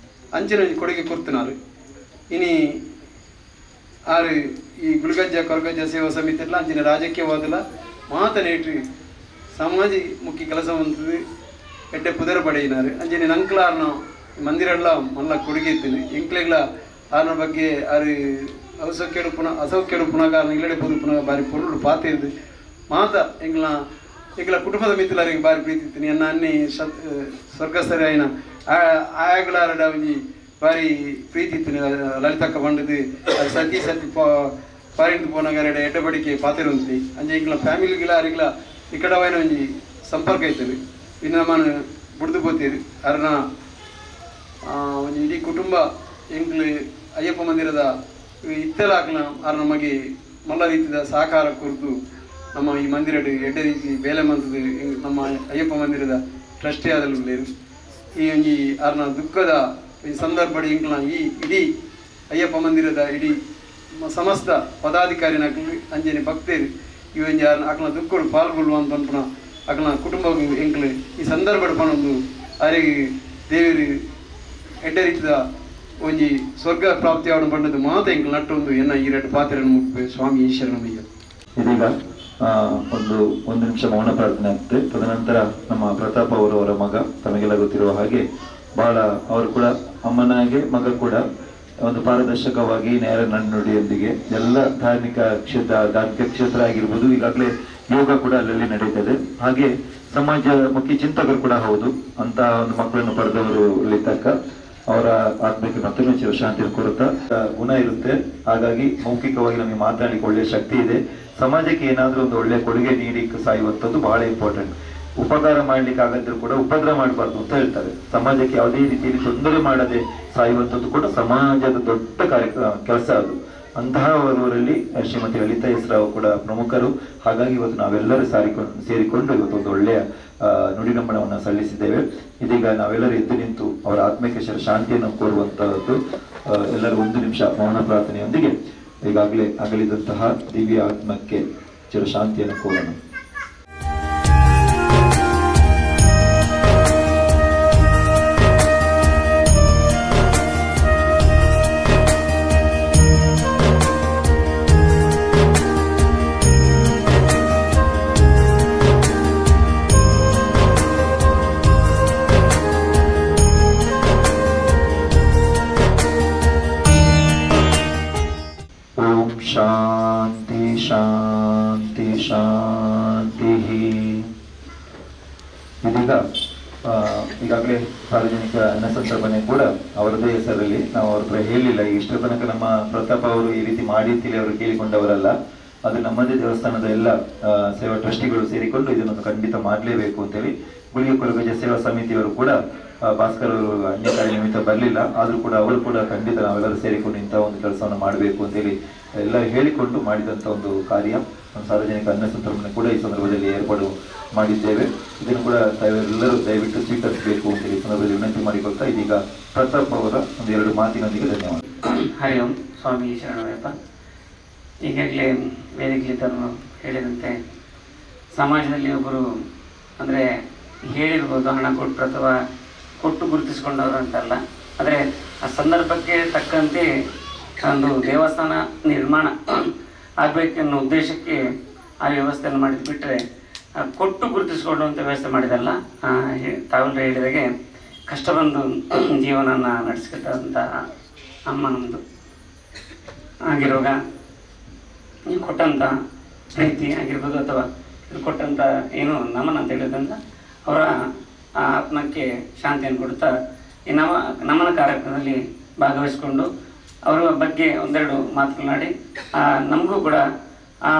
ಅಂಚಿನ ಕೊಡುಗೆ ಕೊಡ್ತಿನಾರು. ಇನಿ ಆರು ಈ ಗುಲ್ಗಜ್ಜ ಕೊರಗಜ್ಜ ಸೇವಾ ಸಮಿತಿ ಎಲ್ಲ ಅಂಚಿನ ರಾಜಕೀಯವಾದಲ ಮಾತನೇಟ್ರಿ ಸಮಾಜ ಮುಖ್ಯ ಕೆಲಸ ಬಂತದ್ದು ಎಡ್ಡೆ ಪುದರ ಪಡೆಯಿನಾರು ಅಂಜನೆ ನಂಕ್ಲಾರ್ನ ಮಂದಿರೆಲ್ಲ ಮಲ್ಲ ಕೊಡುಗೆ ಇದ್ದೀನಿ ಎಂಕ್ಲೆಗ್ಲ ಆರ್ನ ಬಗ್ಗೆ ಆರು ಅವಸೌಖ್ಯಡು ಪುನಃ ಅಸೌಖ್ಯಡು ಪುನಃ ಆರ್ನ ಇಲ್ಲಡೆ ಪೋದು ಪುನಃ ಬಾರಿ ಪೊರುಳು ಪಾತಿರ್ದು ಮಾತ ಎಂಗ್ಲ ಎಂಗ್ಲ ಕುಟುಂಬದ ಮಿತ್ರರಿಗೆ ಬಾರಿ ಪ್ರೀತಿ ಇತ್ತೀನಿ ಎನ್ನ ಅನ್ನಿ ಸ್ವರ್ಗಸ್ಥರ ಆಯ್ನ ಆಯಗಳಾರಡ ಒಂಜಿ ಬಾರಿ ಪ್ರೀತಿ ಇತ್ತೀನಿ ಲಲಿತಕ್ಕ ಬಂಡದು ಸತಿ ಸತಿ ಪಾರಿಂದು ಪೋನಗರಡೆ ಎಡ್ಡಬಡಿಕೆ ಪಾತಿರುಂತಿ ಅಂಜೆ ಎಂಗ್ಲ ಫ್ಯಾಮಿಲಿಗಳ ಅರಿಗ್ಲ ಇಕಡವೈನ ಒಂಜಿ ಸಂಪರ್ಕ ಇತ್ತದು ಇನ್ನು ನಮ್ಮನ್ನು ಬುಡ್ದು ಪೋತೀರಿ ಅರ್ನ ಒಂಜಿ ಇಡೀ ಕುಟುಂಬ ಎಂಕ್ಲು ಅಯ್ಯಪ್ಪ ಮಂದಿರದ ಇತ್ತೆಲಾಕ್ಲ ಆರ್ ನಮಗೆ ಮಲ್ಲ ರೀತಿಯ ಸಹಕಾರ ಕೊರ್ದು ನಮ್ಮ ಈ ಮಂದಿರಡು ಎಡ್ಡೆ ರೀತಿ ಬೇಲೆ ಮಂತದ ನಮ್ಮ ಅಯ್ಯಪ್ಪ ಮಂದಿರದ ಟ್ರಸ್ಟಿ ಆದಲು ಈ ಒಂಜಿ ಆರ್ನ ದುಃಖದ ಈ ಸಂದರ್ಭ ಎಂಕ್ಲ ಈ ಇಡೀ ಅಯ್ಯಪ್ಪ ಮಂದಿರದ ಇಡೀ ಸಮಸ್ತ ಪದಾಧಿಕಾರಿನಕ್ಲು ಅಂಜನೆ ಭಕ್ತರು ಈ ಒಂಜಿ ಆರ್ನ ಅಕ್ಲ ದುಃಖಡು ಪಾಲ್ಗೊಳ್ಳುವ ಅಂತ ಅನ್ಪುನ ಅಕ್ಲ ಕುಟುಂಬ ಎಂಕ್ಲು ಈ ಸಂದರ್ಭ ಪನೊಂದು ಅರಿಗೆ ದೇವರು ಎಡ್ಡೆ ರೀತಿಯ ಒಂಜಿ ಸ್ವರ್ಗ ಪ್ರಾಪ್ತಿ ಆವಡ ಪಂಡದು ಮಾತ ಎಂಕ್ಲು ನಟ್ಟೊಂದು ಎನ್ನ ಈ ಎರಡು ಪಾತ್ರೆಯನ್ನು ಮುಗಿಪೆ ಸ್ವಾಮಿ ಈಶ್ವರನಯ್ಯ. ಇದೀಗ ಒಂದು ಒಂದು ನಿಮಿಷ ಮೌನ ಪ್ರಾರ್ಥನೆ ಆಗ್ತದೆ. ತದನಂತರ ನಮ್ಮ ಪ್ರತಾಪ್ ಅವರವರ ಮಗ, ತಮಗೆಲ್ಲ ಗೊತ್ತಿರುವ ಹಾಗೆ ಬಹಳ ಅವರು ಕೂಡ ಅಮ್ಮನಾಗೆ ಮಗ ಕೂಡ ಒಂದು ಪಾರದರ್ಶಕವಾಗಿ ನೇರ ನನ್ನುಡಿಯೊಂದಿಗೆ ಎಲ್ಲ ಧಾರ್ಮಿಕ ಕ್ಷೇತ್ರ ಆಗಿರ್ಬೋದು, ಈಗಾಗಲೇ ಯೋಗ ಕೂಡ ಅಲ್ಲಲ್ಲಿ ನಡೀತದೆ, ಹಾಗೆ ಸಮಾಜ ಮುಖ್ಯ ಚಿಂತಕರು ಕೂಡ ಹೌದು. ಅಂತ ಒಂದು ಮಕ್ಕಳನ್ನು ಪಡೆದವರು ಲಲಿತಕ್ಕ ಅವರ ಆತ್ಮಕ್ಕೆ ಮತ್ತೊಮ್ಮೆ ಚಿರಶಾಂತಿ ಕೊಡುತ್ತಾ ಗುಣ ಇರುತ್ತೆ. ಹಾಗಾಗಿ ಮೌಖಿಕವಾಗಿ ನಮಗೆ ಮಾತನಾಡಲಿಕ್ಕೆ ಒಳ್ಳೆಯ ಶಕ್ತಿ ಇದೆ. ಸಮಾಜಕ್ಕೆ ಏನಾದರೂ ಒಂದು ಒಳ್ಳೆಯ ಕೊಡುಗೆ ನೀಡಿ ಸಾಯುವಂಥದ್ದು ಬಹಳ ಇಂಪಾರ್ಟೆಂಟ್. ಉಪಕಾರ ಮಾಡ್ಲಿಕ್ಕೆ ಆಗದಿದ್ರು ಕೂಡ ಉಪದ್ರ ಮಾಡಬಾರ್ದು ಅಂತ ಹೇಳ್ತಾರೆ. ಸಮಾಜಕ್ಕೆ ಯಾವುದೇ ರೀತಿಯಲ್ಲಿ ತೊಂದರೆ ಮಾಡದೆ ಸಾಯುವಂಥದ್ದು ಕೂಡ ಸಮಾಜದ ದೊಡ್ಡ ಕಾರ್ಯಕ್ರಮ ಕೆಲಸ ಅದು. ಅಂತಹ ಅವರಲ್ಲಿ ಶ್ರೀಮತಿ ಲಲಿತಾ ಎಸ್ ರಾವ್ ಕೂಡ ಪ್ರಮುಖರು. ಹಾಗಾಗಿ ಇವತ್ತು ನಾವೆಲ್ಲರೂ ಸೇರಿಕೊಂಡು ಇವತ್ತು ಒಂದು ಒಳ್ಳೆಯ ನುಡಿನಮನವನ್ನು ಸಲ್ಲಿಸಿದ್ದೇವೆ. ಇದೀಗ ನಾವೆಲ್ಲರೂ ಎದ್ದು ನಿಂತು ಅವರ ಆತ್ಮಕ್ಕೆ ಶಾಂತಿಯನ್ನು ಕೋರುವಂತಹದ್ದು. ಎಲ್ಲರೂ ಒಂದು ನಿಮಿಷ ಮೌನ ಪ್ರಾರ್ಥನೆಯೊಂದಿಗೆ ಈಗಾಗಲೇ ಅಗಲಿದಂತಹ ದಿವ್ಯ ಆತ್ಮಕ್ಕೆ ಚಿರಶಾಂತಿಯನ್ನು ಕೋರೋಣ. ಶಾಂತಿ ಶಾಂತಿ ಶಾಂತಿ. ಇದೀಗ ಈಗಾಗಲೇ ಸಾರ್ವಜನಿಕ ಅನ್ನಸಂತರ್ಪಣೆ ಕೂಡ ಅವರದೇ ಹೆಸರಲ್ಲಿ, ನಾವು ಅವ್ರ ಹತ್ರ ಹೇಳಿಲ್ಲ. ಇಷ್ಟರ ತನಕ ನಮ್ಮ ಪ್ರತಾಪ್ ಅವರು ಈ ರೀತಿ ಮಾಡಿ ಅಂತೇಳಿ ಅವರು ಕೇಳಿಕೊಂಡವರಲ್ಲ. ಅದು ನಮ್ಮದೇ ದೇವಸ್ಥಾನದ ಎಲ್ಲ ಸೇವಾ ಟ್ರಸ್ಟಿಗಳು ಸೇರಿಕೊಂಡು ಇದನ್ನು ಖಂಡಿತ ಮಾಡಲೇಬೇಕು ಅಂತೇಳಿ ಗುಳಿಗೆ ಕೊರಗಜ್ಜ ಸೇವಾ ಸಮಿತಿಯವರು ಕೂಡ, ಭಾಸ್ಕರ್ ಅವರು ಅನ್ಯ ಕಾರ್ಯ ನಿಮಿತ್ತ ಬರಲಿಲ್ಲ, ಆದರೂ ಕೂಡ ಅವರು ಕೂಡ ಖಂಡಿತ ನಾವೆಲ್ಲರೂ ಸೇರಿಕೊಂಡು ಇಂಥ ಒಂದು ಕೆಲಸವನ್ನು ಮಾಡಬೇಕು ಅಂತೇಳಿ ಎಲ್ಲ ಹೇಳಿಕೊಂಡು ಮಾಡಿದಂಥ ಒಂದು ಕಾರ್ಯ. ಸಾರ್ವಜನಿಕ ಅನ್ನಸಂತರ್ಪಣೆ ಕೂಡ ಈ ಸಂದರ್ಭದಲ್ಲಿ ಏರ್ಪಾಡು ಮಾಡಿದ್ದೇವೆ. ಇದನ್ನು ಕೂಡ ತಾವೆಲ್ಲರೂ ದಯವಿಟ್ಟು ಸ್ವೀಕರಿಸಬೇಕು ಅಂತೇಳಿ ಈ ಸಂದರ್ಭದಲ್ಲಿ ವಿನಂತಿ ಮಾಡಿಕೊಳ್ತಾ ಇದೀಗ ಪ್ರತಾಪ್ ಅವರ ಒಂದು ಎರಡು ಮಾತಿನೊಂದಿಗೆ ಧನ್ಯವಾದ. ಹರಿ ಓಂ. ಸ್ವಾಮಿ ಶರಣಯ್ಯಪ್ಪ. ಈಗಾಗಲೇ ವೇದಿಕೆಯಲ್ಲಿ ಹೇಳಿದಂತೆ ಸಮಾಜದಲ್ಲಿ ಒಬ್ಬರು ಅಂದರೆ ಹೇಳಿರ್ಬೋದು ಹಣ ಕೊಟ್ಟರು ಅಥವಾ ಕೊಟ್ಟು ಗುರುತಿಸ್ಕೊಂಡವರು ಅಂತಲ್ಲ, ಆದರೆ ಆ ಸಂದರ್ಭಕ್ಕೆ ತಕ್ಕಂತೆ ಒಂದು ದೇವಸ್ಥಾನ ನಿರ್ಮಾಣ ಆಗಬೇಕನ್ನೋ ಉದ್ದೇಶಕ್ಕೆ ಆ ವ್ಯವಸ್ಥೆಯನ್ನು ಮಾಡಿದ್ದು ಬಿಟ್ಟರೆ ಕೊಟ್ಟು ಗುರುತಿಸ್ಕೊಳ್ಳುವಂಥ ವ್ಯವಸ್ಥೆ ಮಾಡಿದಲ್ಲ. ತಾವೆಲ್ಲರೂ ಹೇಳಿದಾಗೆ ಕಷ್ಟ ಬಂದು ಜೀವನನ ನಡೆಸ್ಕೊಟ್ಟಂಥ ಅಮ್ಮ ನಮ್ಮದು ಆಗಿರುವಾಗ ನೀವು ಕೊಟ್ಟಂಥ ಪ್ರೀತಿ ಆಗಿರ್ಬೋದು ಅಥವಾ ಇದು ಕೊಟ್ಟಂಥ ಏನು ನಮನ ಅಂತ ಹೇಳಿದಂಥ ಅವರ ಆ ಆತ್ಮಕ್ಕೆ ಶಾಂತಿಯನ್ನು ಕೊಡುತ್ತಾ ಈ ನಮನ ಕಾರ್ಯಕ್ರಮದಲ್ಲಿ ಭಾಗವಹಿಸಿಕೊಂಡು ಅವರ ಬಗ್ಗೆ ಒಂದೆರಡು ಮಾತುಗಳನ್ನಾಡಿ ನಮಗೂ ಕೂಡ ಆ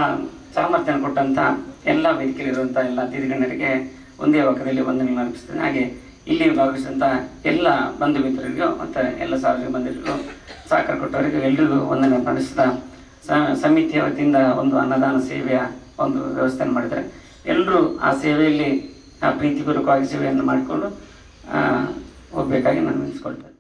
ಸಾಮರ್ಥ್ಯನ ಕೊಟ್ಟಂಥ ಎಲ್ಲ ವೇದಿಕೆಯಲ್ಲಿರುವಂಥ ಎಲ್ಲ ಅತಿಥಿ ಒಂದೇ ವಾಕ್ಯದಲ್ಲಿ ವಂದನೆಗಳನ್ನು ಅರ್ಪಿಸ್ತೇನೆ. ಹಾಗೆ ಇಲ್ಲಿ ಭಾಗವಹಿಸಿದಂಥ ಎಲ್ಲ ಬಂಧು ಮಿತ್ರರಿಗೂ ಮತ್ತು ಎಲ್ಲ ಸಾರ್ವಜನಿಕ ಬಂಧುಗಳಿಗೂ ಸಹಕಾರ ಕೊಟ್ಟವರಿಗೂ ಎಲ್ರಿಗೂ ವಂದನೆ ಅರ್ಪಿಸ್ತಾ ಸಮಿತಿಯ ವತಿಯಿಂದ ಒಂದು ಅನ್ನದಾನ ಸೇವೆಯ ಒಂದು ವ್ಯವಸ್ಥೆಯನ್ನು ಮಾಡಿದ್ದಾರೆ. ಎಲ್ಲರೂ ಆ ಸೇವೆಯಲ್ಲಿ ಪ್ರೀತಿಪೂರ್ವಕವಾಗಿ ಸೇವೆಯನ್ನು ಮಾಡಿಕೊಂಡು ಹೋಗಬೇಕಾಗಿ ನಾನು ನೆನೆಸ್ಕೊಳ್ತೇನೆ.